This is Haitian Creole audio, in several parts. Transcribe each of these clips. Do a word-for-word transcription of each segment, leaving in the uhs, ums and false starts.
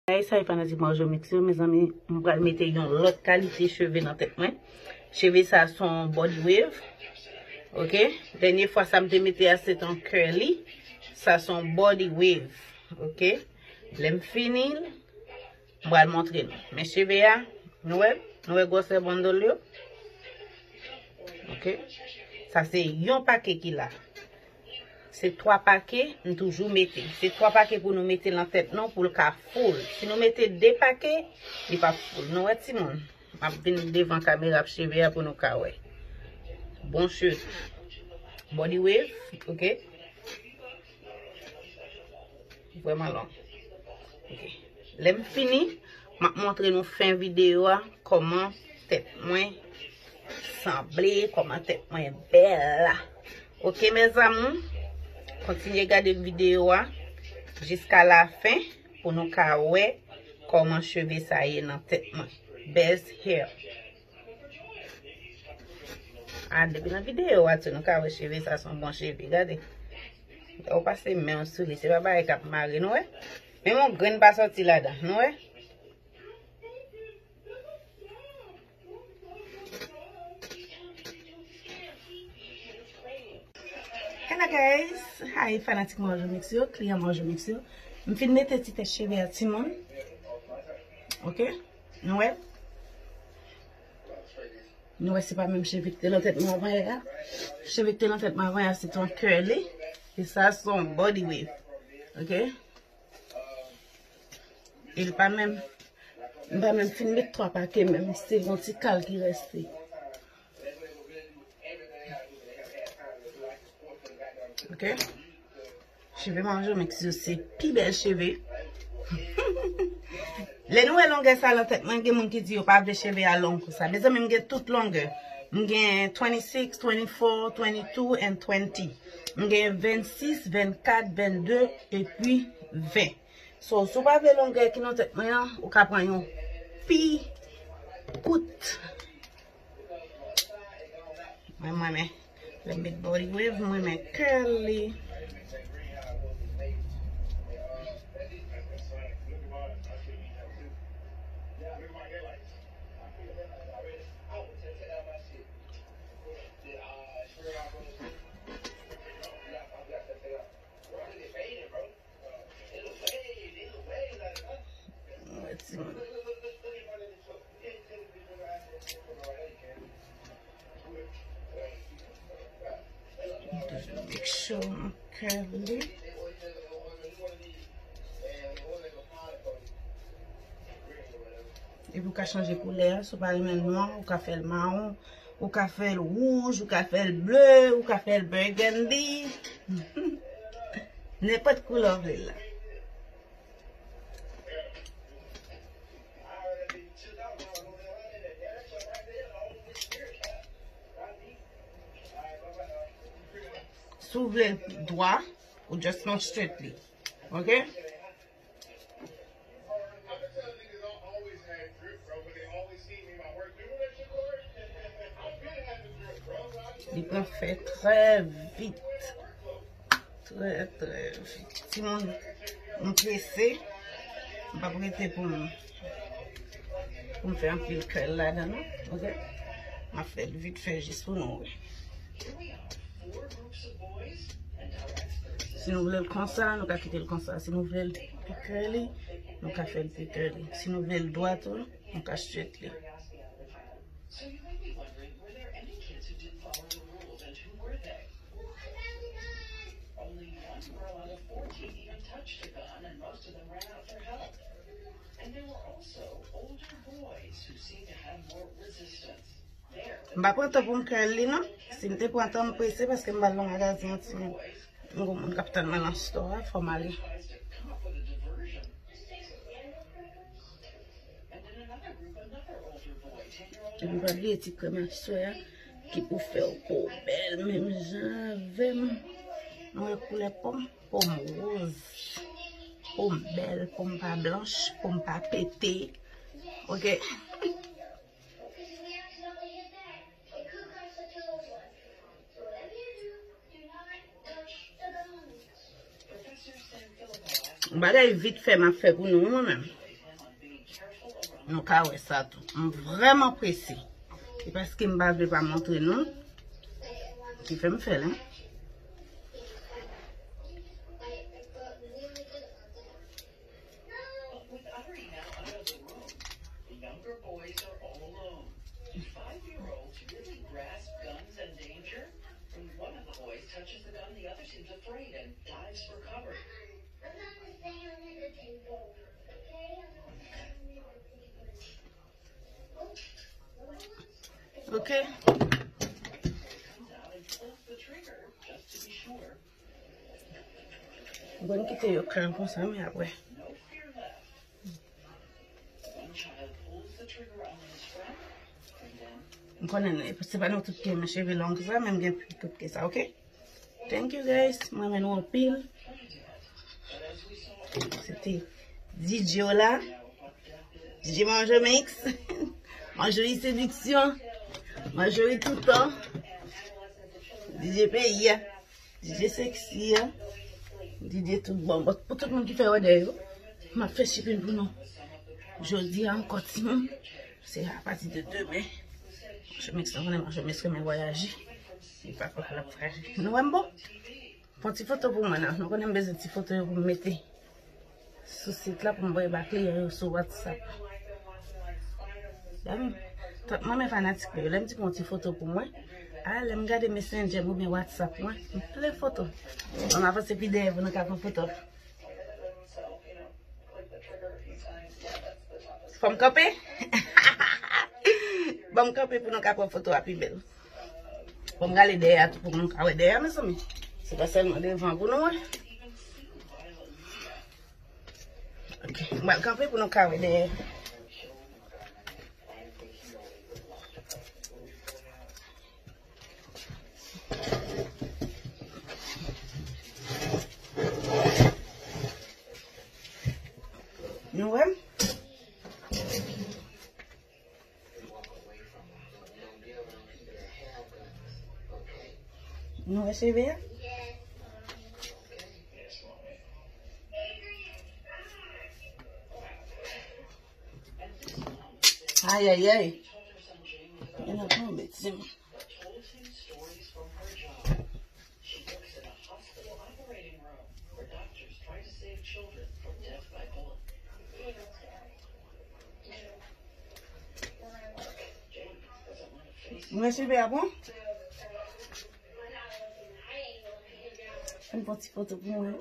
Hey, sa e fanatik Marjo Mix yo, mezanmi, m pral mete yon lòt kalite cheve nan tèt mwen. Cheve sa se yon body wave. Ok? Dènye fwa sa m te mete a se te yon curly. Sa se yon body wave. Ok? Lè m fini l, m pral montre nou. Men cheve a, nou wè? Nou wè gwosè bondol yo? Ok? Sa se yon pake ki la. Se twa pake, m toujou mete. Se twa pake pou nou mete nan tèt nou, pou l ka full. Si nou mete de pake, li p ap full. Nou wè, timoun? M ap vin devan kamera ap cheve a pou nou ka wè. Bon cheve. Body wave, ok? Vrèman long. Ok. Lè m fini, m ap montre nou fen videyo a, kòman tèt mwen sanble, kòman tèt mwen bèl. Ok, mes amours, kontinye gade videyo a jiska la fen pou nou ka wè kòman cheve sa ye nan tèt mwen. Best hair. Ah, depi nan videyo a tou, nou ka wè cheve sa se yon bon cheve, gade. Ou pase men w sou li, se pa bagay k ap mare, nou wè? Menm yon grenn pa sòti ladan, nou wè? Hello guys, hi fanatik Marjo Mix yo, kliyan Marjo Mix yo. M fin mete ti tèt cheve a timoun. Ok? Nou wè? Nou wè se pa menm cheve ki te nan tèt mwen avan yè a. Cheve ki te nan tèt mwen avan yè a se te yon curly. E sa se yon body wave. Ok? E l pa menm, m pa menm fin met twa pake menm, se yon ti kal ki reste. Ok? Cheve Marjo Mix yo se pi bèl cheve. Lè nou wè longè sa nan tèt mwen, gen moun ki di yo pa vle cheve a long konsa. Mezanmi, m gen tout longè. M gen twenty-six, twenty-four, twenty-two and twenty. M gen vennsis, vennkat, vennde epi ven. So, si w pa vle longè ki nan tèt mwen an, ou ka pran yon pi kout. Mwen, mwen, men, lè m met body wave, mwen, men curly. Make sure m curly. Epi ou ka chanje koulè a, si w pa renmen l nwa, ou ka fè l mawon, ou ka fè l wouj, ou ka fè l ble, ou ka fè l burgundy. Nenpòt koulè w vle l la. Si w vle l dwa, ou just mete straight li. Ok? Li pran fè trè vit. Trè, trè vit. Timoun, m prese. M p ap rete pou m, pou m fè anpil curl ladan, non. Ok? M ap fè l vit fè jis pou nou wè. Si nou vle l konsa, nou ka kite l konsa. Si nou vle l pi curly, nou ka fè l pi curly. Si nou vle l dwa tou, nou ka straight li. So you may be wondering, were there any kids who didn't follow the rules, and who were they? Only one girl out of fourteen even touched a gun, and most of them ran out for help. And there were also older boys who seemed to have more resistance. M pa pran tan pou m curl li non. Si m te pran tan, m prese paske m pral nan magazen an, timoun. M gon moun k ap tann mwen nan store a, fò m ale. Epi pa bliye ti krèm aswè a ki pou fè w po w bèl menm jan avè m. Nou wè koulè po m, po m woz. Po m bèl, po m pa blanch, po m pa pete. Ok. Bagay vit fè m ap fè pou nou, mwen menm. Nou ka wè sa tou. M vrèman prese. E paske m pa vle pa montre nou. Ki fè m fè l, hein. But with Ari now out of the room, the younger boys are all alone. Five-year-olds really grasp guns and danger. When one of the boys touches the gun, the other seems afraid and dives for cover. Ok. Bon, kite yo kran konsa, men apre. M konnen se pa nou tout ki renmen cheve long sa, men m gen pi kout ke sa, ok? Thank you, guys. Mwen renmen nou anpil. Se te D J w la. D J Manjomix. Manjori Séduction. Manjori Toutan. D J peyi a. D J sexy a. D J tout bon. Bon, pou tout moun ki fè òdè yo, m ap fè shipping pou nou. Jodi a ankò timoun. Se apati de demen. Manjomix, nou konnen Manjomix renmen vwayaje. Li pa kwè l ap vwayaje. Nou wè m bon? Pran ti foto pou mwen nan. Nou konnen m bezwen ti foto yo pou m mete sou sit la pou m voye ba kliyan yo sou WhatsApp. Dam, tout mwen men fanatik mwen yo. Lè m di pran ti foto pou mwen, a lè m gade Messenger m oubyen WhatsApp mwen, m plen foto. Bon, m avanse pi dèyè pou nou ka pran foto. Fò m kanpe? Ban m kanpe pou nou ka pran foto a pi bèl. Fò m gade dèyè a tou pou nou ka wè dèyè a, mezanmi. Se pa sèlman devan pou nou wè. Ok, m pral kanpe pou nou ka wè dèyè. Nou wè m? Nou wè cheve a? Ayayay. Men nan tonbe, ti m. Mwen cheve a bon? Fè yon ti foto pou mwen.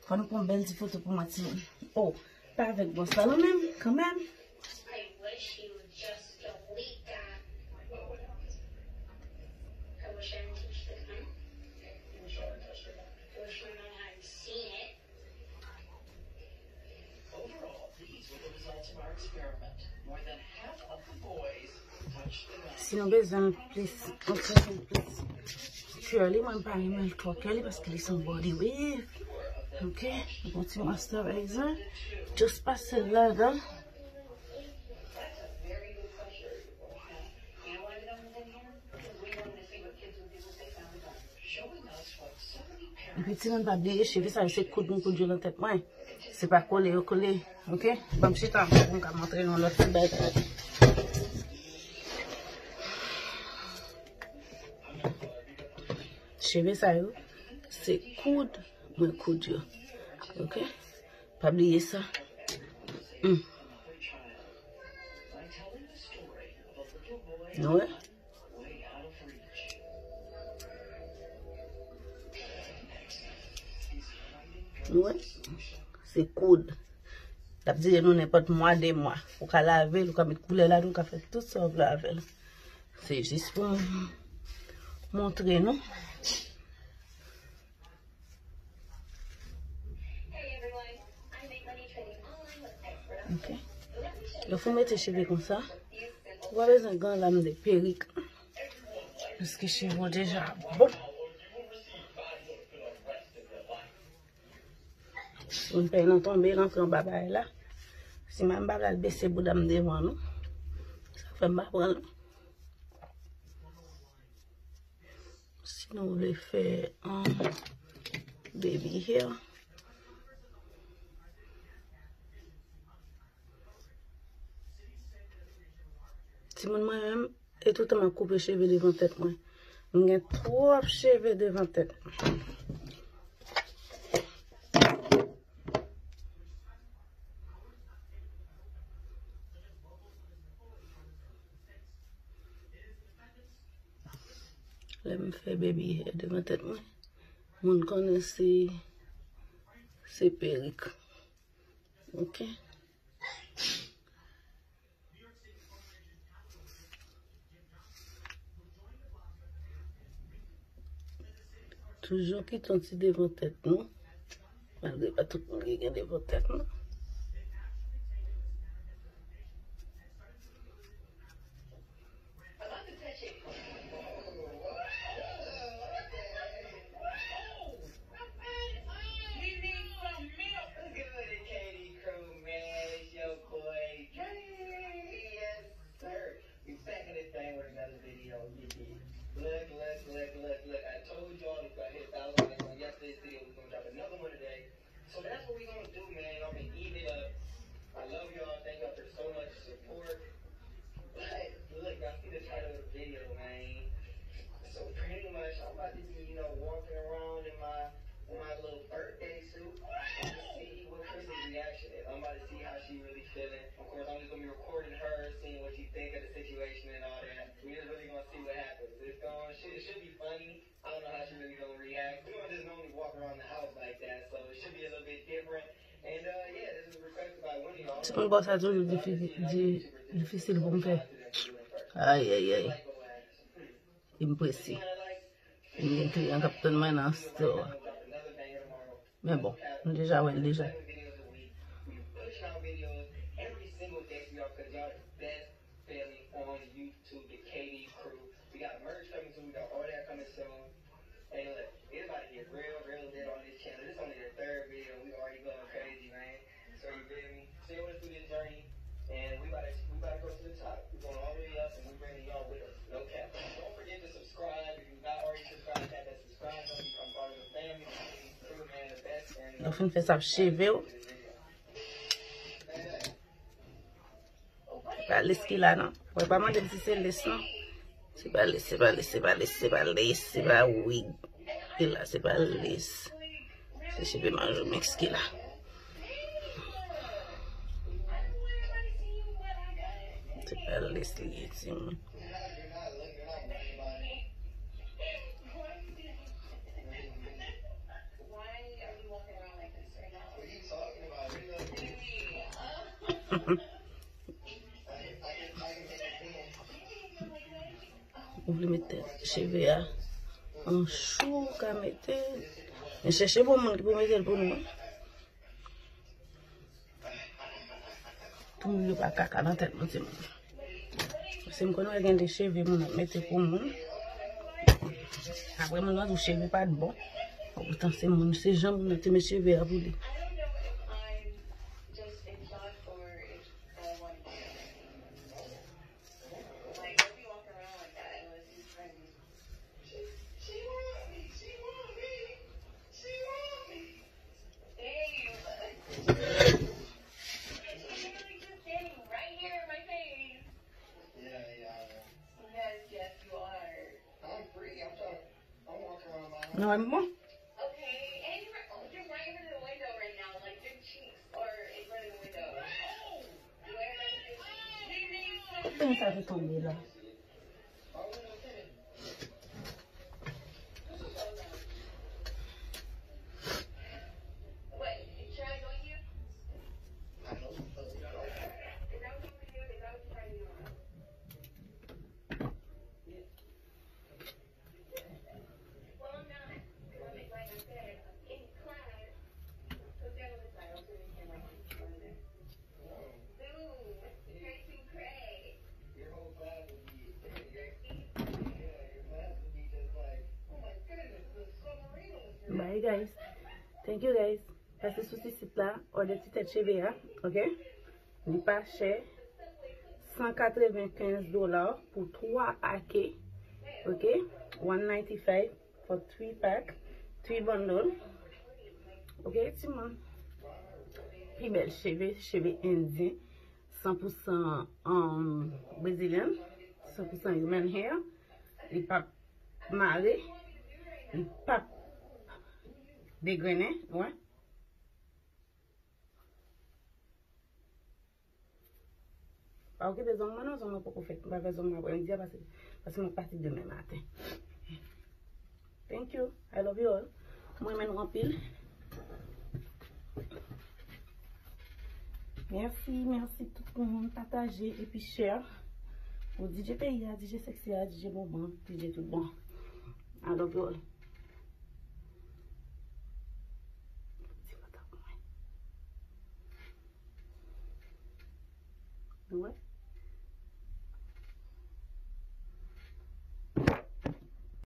Fò nou pran bèl ti foto pou mwen, timoun. Oh, pa avèk bòs la non menm, kanmenm. Si nou bezwen l plis, nou bezwen l plis curly, mwen m pa renmen l twò curly paske li se yon body wave. Ok, nou pran ti moisturizer. Just pase l ladan. Epi timoun pa bliye cheve sa yo se koud m koud yo nan tèt mwen. Se pa kole yo kole. Ok? Ban m chita ankò pou m ka montre nou lòt ti bagay. Cheve sa yo se koud mwen koud yo. Ok? Pa bliye sa. Hmm. Nou wè? Nou wè? Se koud. L ap dire nou nenpòt mwa, de mwa. Ou ka lave l, ou ka met koulè ladan, ou ka fè tout sa w vle avè l. Se jis pou m montre nou. Ok. Lè w fin mete cheve konsa, ou pa bezwen gen lanm de perik. Paske cheve w deja bon. Moun pè nan tonbe, l antre anba bagay la. Si mwen m pa pral bese bouda m devan nou. Sa fè m pa pran l. Si nou vle fè, um, Baby hair. Timoun, mwen menm, e toutan m ap koupe cheve devan tèt mwen. M gen twòp cheve devan tèt mwen. Lè m fè baby hair devan tèt mwen, moun konnen se, se perik. Ok. Toujou kite yon ti devan tèt nou. Malgre pa tout moun ki gen devan tèt nou. We back in this thing with another video. Look, look, look, look, look. I told y'all if y'all hit a thousand likes on yesterday's video, we gonna drop another one today. So that's what we gonna do, man. Y'all can eat it up. I love y'all. Thank y'all for so much support. But look, y'all see the title of the video, man. So pretty much, I'm about to be, you know, walking around in my in my little birthday suit. I'm about to see what Chris's reaction is. I'm about to see how she really feeling. Of course, I'm just gonna be recording her, seeing what she think of the situation and all that. We just really gonna see what happens. It's gonna, shit, it should be funny. I don't know how she really gonna react. We don't just normally walk around the house like that, so it should be a little bit different. And uh, yeah, this was requested by one of y'all. Ti moun bò sa toujou difi-, di-, difisil pou m fè. Ay, ay, ay. E m prese. M gen kliyan k ap tann mwen nan store a. Men bon, m deja wè l deja. So you feel me? Stay with us through this journey, and we about to, we about to go to the top. We going all the way up, and we bringing y'all with us. No cap. Don't forget to subscribe. If you've not already subscribed, tap that subscribe button, become part of the family. Crew, man, the best, and Yo fin fè sa ap cheve w. Baby, baby. Se pa lès ki la non. Mwen pa mande m si se lès non. Se pa lès, se pa lès, se pa lès, se pa lès, se pa wig. Ki la, se pa lès. Se cheve manjomèks ki la. Se pa lès li ye, timoun. Ou vle mete cheve a an chou, ou ka mete. Men chèche bon moun ki pou mete l pou nou. Tout moun yo pa kaka nan tèt nou, timoun. Se m konn wè gen de cheve moun ap mete pou moun. Apre moun nan di w cheve pa t bon. Poutan se moun, se jan moun nan te met cheve a pou li. Nou wè m bon? Kote sa te tonbe la? Bye guys. Thank you guys. Pase sou ti sit la, òdè ti tèt cheve a, ok? Li pa chè, san katrevenkenz dola pou twa pake, ok? One ninety-five for three pack, three bundle. Ok, ti moun. Pi bèl cheve, cheve endyen, san pou san, um, brezilyen, san pou san human hair. Li p ap mare, li p ap degrennen, wè. Pa okipe zong mwen non, zong mwen poko fèt. Mwen pa fè zong mwen apremidi a paske, paske mwen pati demen maten. Thank you. I love you all. Mwen renmen nou anpil. Mèsi, mèsi tout moun. Pataje epi share. Pou D J peyi a, D J sexy a, D J moman, D J tout bon. I love you all.